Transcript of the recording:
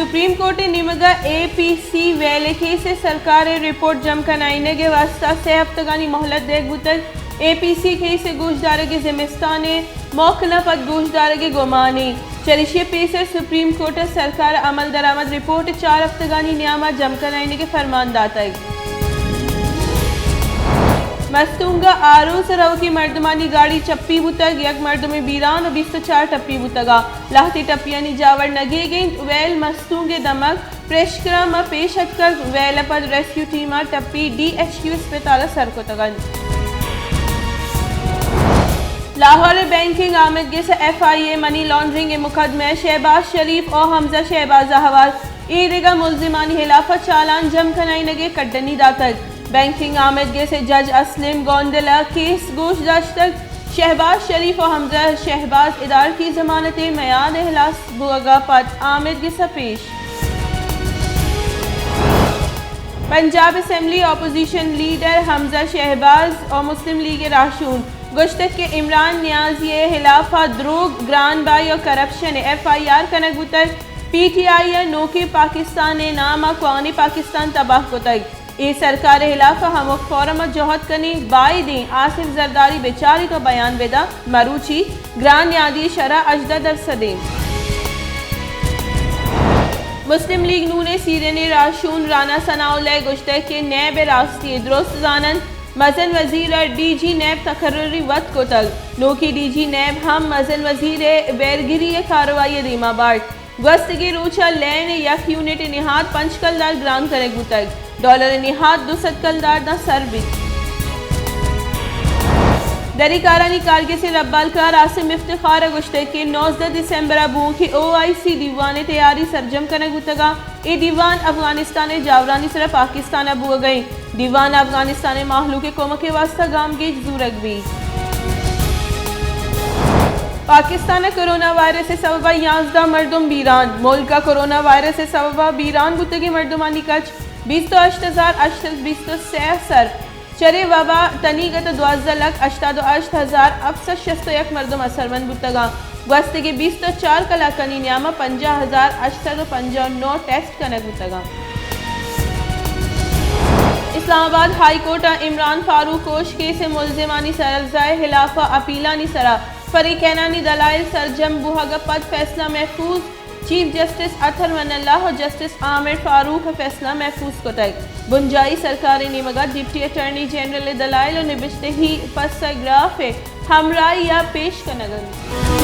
Supreme court ءِ نیمگ ءَ اے پی سی ویل ءِ کیس ءِ سرکار ءِ رپورٹ جم کنائینگ ءِ واستہ سئے ہفتگانی مہلت دیگ بوتگ۔ اے پی سی کیس ءِ گوشدارگ ءِ زمستان ءِ موکل ءَ پد گوشدارگ ءِ گمان اِنت۔ چریشی ءَ پیسر سپریم کورٹ ءَ سرکار ءَ عمل درآمد رپورٹ چار ہفتگانی نیام ءَ جم کنائینگ ءِ فرمان داتگ۔ مستونگ ءَ آروس ءَ روکی مردمانی گاڑی ٹپی بوتگ، یک مردمے بیران ءُ بیست ءُ چار ٹپی بوتگ ءُ لہتے ٹپیانی جاور نگیگ اِنت۔ ویل مستونگ ءِ دمگ پریشکرام ءَ پیش اتکگ، ویل ءَ پد ریسکیو ٹیم ءَ ٹپی ڈی ایچ کیو اسپتال ءَ سر کتگ اَنت۔ لاہور ءِ بینکنگ آمدگس ءَ ایف آئی اے منی لانڈرنگ ءِ مقدمہ ءَ شہباز شریف ءُ حمزہ شہباز ءَ ہوار اے دگہ ملزمانی ہلاف ءَ چالان جم کنائینگ ءِ کڈنی داتگ۔ بینکنگ آمدگس ءِ جج اسلم گوندل ءَ کیس گوش داشتگ۔ شہباز شریف ءُ حمزہ شہباز ادارتی ضمانت ءِ میاد ءِ ہلاس بوگ ءَ پد آمدگس ءَ پیش۔ پنجاب اسمبلی اپوزیشن لیڈر حمزہ شہباز ءُ مسلم لیگ ءِ راہشون گوشتگ کہ عمران نیازی ءِ ہلاف ءَ دروگ، گران بہائی ءُ کرپشن ءِ ایف آئی آر کنگ بوتگ۔ پی ٹی آئی ءَ نوکیں پاکستان ءِ نام ءَ کوہنیں پاکستان تباہ کتگ۔ اے سرکار ءِ ہلاف ءَ ہمک فورم ءَ جہد کنیں، بائدیں آصف زرداری بچاریت ءُ بیان بدنت۔ مروچی گران نیادی ءِ شرح ہژدہ درسد اِنت۔ مسلم لیگ نون ءِ سیرین ءِ راہشون رانا ثناء اللہ ءَ گوشتگ کہ نیب ءِ راستی ءَ درست زان اَنت، مزن وزیر ءَ ڈی جی نیب تقرری وت کتگ، نوکیں ڈی جی نیب ہم مزن وزیر ءِ بیرگری ءِ کارروائی ءَ دیما بارت۔ گوستگیں روچ ءَ لین ءِ یک یونٹ ءِ نہاد پنچ کلدار گران کنگ بوتگ، ڈالر ءِ نہاد دو سد کلدار داں سر بیت۔ دری کارانی کارگس ءِ ربالکار عاصم افتخار ءَ گوشتگ کہ نوزدہ دسمبر ءَ بوؤکیں او آئی سی دیوان ءِ تیاری سرجم کنگ بوتگ ءُ اے دیوان افغانستان ءِ جاورانی سرا پاکستان ءَ بوگ ءَ اِنت۔ دیوان ءَ افغانستان ءِ مہلوک ءِ کمک ءِ واستہ گامگیج زورگ بیت۔ پاکستان ءَ کرونا وائرس ءِ سبب ءَ یازدہ مردم بیران۔ ملک ءَ کرونا وائرس ءِ سبب ءَ بیران بوتگیں مردمانی کچ بیست ءُ ہشت ہزار ہشت سد بیست ءُ سے ءَ سر۔ چرے وبا ءَ تنیگت ءَ دوازدہ لکھ ہشتاد ءُ ہشت ہزار ہفت سد شست ءُ یک مردم اثرمند بوتگ اَنت۔ گوستگیں بیست ءُ چار کلاکانی نیام ءَ پنجاہ ہزار ہشت سد ءُ پنجاہ ءُ نو ٹیسٹ کنگ بوتگ اَنت۔ اسلام آباد ہائی کورٹ ءَ عمران فاروق کوش کیس ءِ ملزمانی سرزا ءِ ہلاف ءَ اپیلانی سرا فریقینانی دلائل سرجم بوہگ ءَ پد فیصلہ محفوظ۔ چیف جسٹس اطہر من اللہ ءُ جسٹس عامر فاروق ءِ فیصلہ محفوظ کتگ۔ بنجاہی سرکار ءِ نیمگ ءَ ڈپٹی اٹارنی جنرل ءِ دلائل ءُ نبشتہی پسہ گراف ءِ ہمراہی ءَ پیش کنگ اَنت۔